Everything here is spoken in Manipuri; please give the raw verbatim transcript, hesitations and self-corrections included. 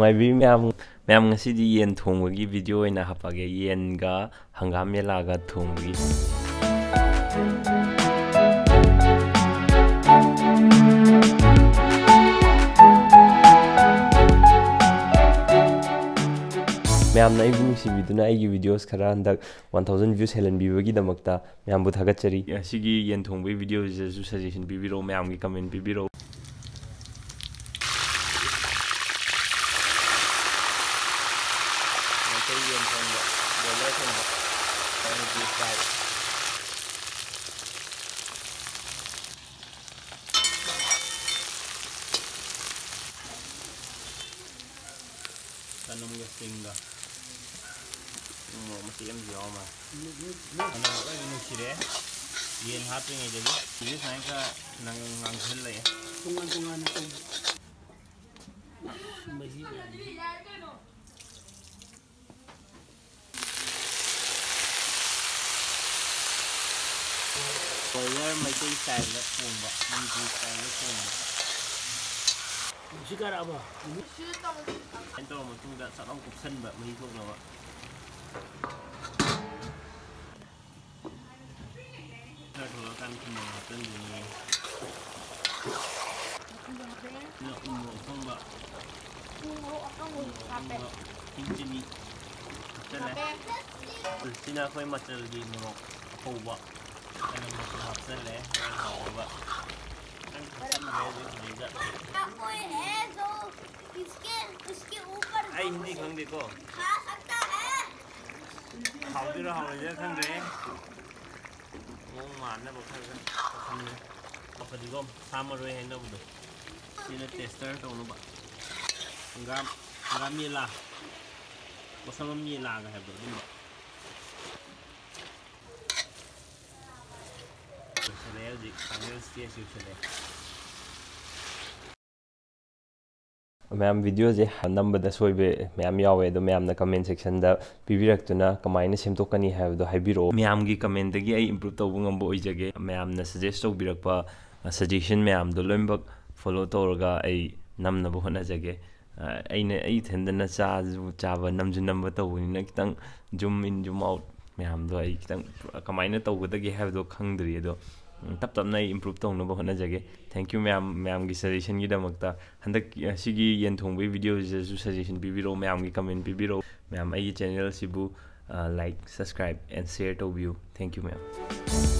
ꯅꯨꯡꯉꯥꯏꯕꯤ ꯃꯌꯥꯝ, ꯃꯌꯥꯝ ꯉꯁꯤꯗꯤ ꯌꯦꯟ ꯊꯣꯡꯕꯒꯤ ꯚꯤꯗꯤꯑꯣ ꯑꯣꯏꯅ ꯍꯥꯞꯄꯛꯑꯒꯦ꯫ ꯌꯦꯟꯒ ꯍꯪꯒꯥꯝ ꯃꯦꯂꯥꯒ ꯊꯣꯡꯕꯒꯤ꯫ ꯃꯌꯥꯝꯅ ꯑꯩꯕꯨ ꯅꯨꯡꯁꯤꯕꯤꯗꯨꯅ ꯑꯩꯒꯤ ꯚꯤꯗꯤꯑꯣꯁ ꯈꯔ ꯍꯟꯗꯛ ꯋꯥꯟ ꯊꯥꯎꯖꯟ ꯚ꯭ꯌꯨꯁ ꯍꯦꯜꯍꯟꯕꯤꯕꯒꯤꯗꯃꯛꯇ ꯃꯌꯥꯝꯕꯨ ꯊꯥꯒꯠꯆꯔꯤ꯫ ꯑꯁꯤꯒꯤ ꯌꯦꯟ ꯊꯣꯡꯕꯒꯤ ꯚꯤꯗꯤꯑꯣꯁꯤꯗꯁꯨ ꯁꯖꯦꯁꯟ ꯄꯤꯕꯤꯔꯛꯑꯣ, ꯃꯌꯥꯝꯒꯤ ꯀꯃꯦꯟ ꯄꯤꯕꯤꯔꯛꯑꯣ꯫ ꯃꯩꯇꯩ ꯌꯦꯟ ꯊꯣꯡꯕ, ꯕꯣꯏꯂꯔ ꯊꯣꯡꯕ, ꯃꯅꯤꯄꯨꯔꯤ ꯁ꯭ꯇꯥꯏꯜ꯫ ꯆꯅꯝꯒ ꯁꯤꯡꯒ ꯎ ꯃꯣꯔꯣꯛ ꯃꯇꯦꯛ ꯑꯃꯁꯨ ꯌꯥꯎꯔ ꯃꯥꯜꯂꯦ꯫ ꯃꯅꯝ ꯂꯣꯏ ꯅꯨꯡꯁꯤꯔꯦ꯫ ꯌꯦꯟ ꯍꯥꯞꯇ꯭ꯔꯤꯉꯩꯗꯒꯤ ꯁꯤꯁꯦ ꯁꯨꯃꯥꯏꯅ ꯈꯔ ꯅꯪ ꯉꯥꯡꯁꯤꯜꯂꯛꯑꯦ꯫ ꯇꯣꯉꯥꯟ ꯇꯣꯉꯥꯟꯅ ꯇꯧꯕ꯫ ꯃꯍꯤ ꯃꯌꯥꯝꯁꯦ꯫ ꯕꯣꯏꯂꯔ ꯃꯩꯇꯩ ꯁ꯭ꯇꯥꯏꯜꯗ ꯊꯣꯡꯕ, ꯃꯅꯤꯄꯨꯔꯤ ꯁ꯭ꯇꯥꯏꯜꯗ ꯊꯣꯡꯕ꯫ ꯅꯨꯡꯁꯤꯠ ꯀꯥꯔꯛꯑꯕ? ꯁꯨꯃꯥꯏꯅ ꯇꯧꯔ ꯃꯇꯨꯡꯗ ꯆꯥꯛ ꯂꯥꯎ ꯀꯨꯞꯁꯟꯕ, ꯃꯍꯤ ꯊꯣꯛꯅꯕ꯫ ꯈꯔ ꯊꯣꯛꯂꯛꯑꯀꯥꯟꯗ ꯊꯨꯝ ꯃꯣꯔꯣꯛ ꯍꯥꯞꯆꯤꯟꯗꯣꯏꯅꯦ꯫ ꯁꯤꯅ ꯎ ꯃꯣꯔꯣꯛ ꯑꯀꯪꯕ꯫ ꯎ ꯃꯣꯔꯣꯛ ꯑꯀꯪꯕ ꯍꯥꯞꯄꯦ꯫ ꯑꯀꯪꯕ, pink chilli ꯍꯥꯞꯆꯜꯂꯦ꯫ ꯍꯥꯞꯄꯦ꯫ ꯁꯤꯅ ꯑꯩꯈꯣꯏ ꯃꯆꯜꯒꯤ ꯃꯣꯔꯣꯛ ꯑꯄꯧꯕ꯫ ꯆꯅꯝ ꯃꯆꯨ ꯍꯥꯞꯆꯜꯂꯦ꯫ ꯍꯣꯔꯦꯟ ꯍꯥꯎꯅꯕ꯫ ꯈꯤꯇꯪ ꯊꯥꯛꯆꯟꯈ꯭ꯔꯦ ꯍꯧꯖꯤꯛ ꯃꯍꯤꯗ꯫ कोई है जो इसके, उसके ऊपर ꯑꯩ ꯍꯤꯟꯗꯤ ꯈꯪꯗꯦꯀꯣ꯫ खा सकता है? ꯍꯥꯎꯗꯣꯏꯔꯥ ꯍꯥꯎꯔꯣꯏꯗꯣꯏꯔꯥ ꯈꯪꯗ꯭ꯔꯦ꯫ ꯃꯑꯣꯡ ꯃꯥꯟꯅꯕ ꯈꯔ ꯈꯔ ꯇꯧꯁꯟꯈ꯭ꯔꯦ꯫ ꯐꯗꯤꯒꯣꯝ, ꯁꯥ ꯃꯔꯣꯏ ꯍꯥꯏꯅꯕꯗꯣ꯫ ꯁꯤꯅ ꯇꯦꯁꯇꯔ ꯇꯧꯅꯕ꯫ ꯍꯪꯒꯥꯝ, ꯍꯪꯒꯥꯝ ꯃꯦꯂꯥ꯫ ꯃꯁꯝ ꯑꯃ ꯃꯦꯂꯥꯒ ꯍꯥꯏꯕꯗꯣ ꯑꯗꯨꯝꯕ꯫ ꯌꯧꯁꯜꯂꯛꯑꯦ ꯍꯧꯖꯤꯛ, ꯐꯥꯏꯅꯦꯜ ꯁ꯭ꯇꯦꯖ ꯌꯧꯁꯜꯂꯛꯑꯦ꯫ ꯃꯌꯥꯝ, ꯚꯤꯗꯤꯑꯣꯁꯦ ꯅꯝꯕꯗ ꯁꯣꯏꯕ ꯃꯌꯥꯝ ꯌꯥꯎꯋꯦ, ꯑꯗꯣ ꯃꯌꯥꯝꯅ ꯀꯃꯦꯟ ꯁꯦꯛꯁꯟꯗ ꯄꯤꯕꯤꯔꯛꯇꯨꯅ ꯀꯃꯥꯏꯅ ꯁꯦꯝꯗꯣꯛꯀꯅꯤ ꯍꯥꯏꯕꯗꯣ ꯍꯥꯏꯕꯤꯔꯛꯑꯣ꯫ ꯃꯌꯥꯝꯒꯤ ꯀꯃꯦꯟꯗꯒꯤ ꯑꯩ ꯏꯝꯄ꯭ꯔꯨꯞ ꯇꯧꯕ ꯉꯝꯕ ꯑꯣꯏꯖꯒꯦ꯫ ꯃꯌꯥꯝꯅ ꯁꯖꯦꯁ ꯇꯧꯕꯤꯔꯛꯄ ꯁꯖꯦꯁꯟ ꯃꯌꯥꯝꯗꯣ ꯂꯣꯏꯅꯃꯛ ꯐꯣꯂꯣ ꯇꯧꯔꯒ ꯑꯩ ꯅꯝꯅꯕ ꯍꯣꯠꯅꯖꯒꯦ꯫ ꯑꯩꯅ ꯑꯩ ꯏꯊꯟꯗꯅ ꯆꯥꯁꯨ ꯆꯥꯕ, ꯅꯝꯁꯨ ꯅꯝꯕ ꯇꯧꯕꯅꯤꯅ ꯈꯤꯇꯪ zoom in zoom out ꯃꯌꯥꯝꯗꯣ ꯑꯩ ꯈꯤꯇꯪ ꯀꯃꯥꯏꯅ ꯇꯧꯒꯗꯒꯦ ꯍꯥꯏꯕꯗꯣ ꯈꯪꯗ꯭ꯔꯤ꯫ ꯑꯗꯣ ꯎꯝ, ꯇꯞ ꯇꯞꯅ ꯑꯩ improve ꯇꯧꯅꯕ ꯍꯣꯠꯅꯖꯒꯦ꯫ Thank you ꯃꯌꯥꯝ, ꯃꯌꯥꯝꯒꯤ suggestionꯒꯤꯗꯃꯛꯇ꯫ ꯍꯟꯗꯛ ꯑꯁꯤꯒꯤ ꯌꯦꯟ ꯊꯣꯡꯕꯒꯤ videoꯁꯤꯗꯁꯨ suggestion ꯄꯤꯕꯤꯔꯛꯑꯣ, ꯃꯌꯥꯝꯒꯤ comment ꯄꯤꯕꯤꯔꯛꯑꯣ꯫ ꯃꯌꯥꯝ ꯑꯩꯒꯤ channelꯁꯤꯕꯨ like, subscribe and share ꯇꯧꯕꯤꯌꯨ꯫ Thank you ꯃꯌꯥꯝ꯫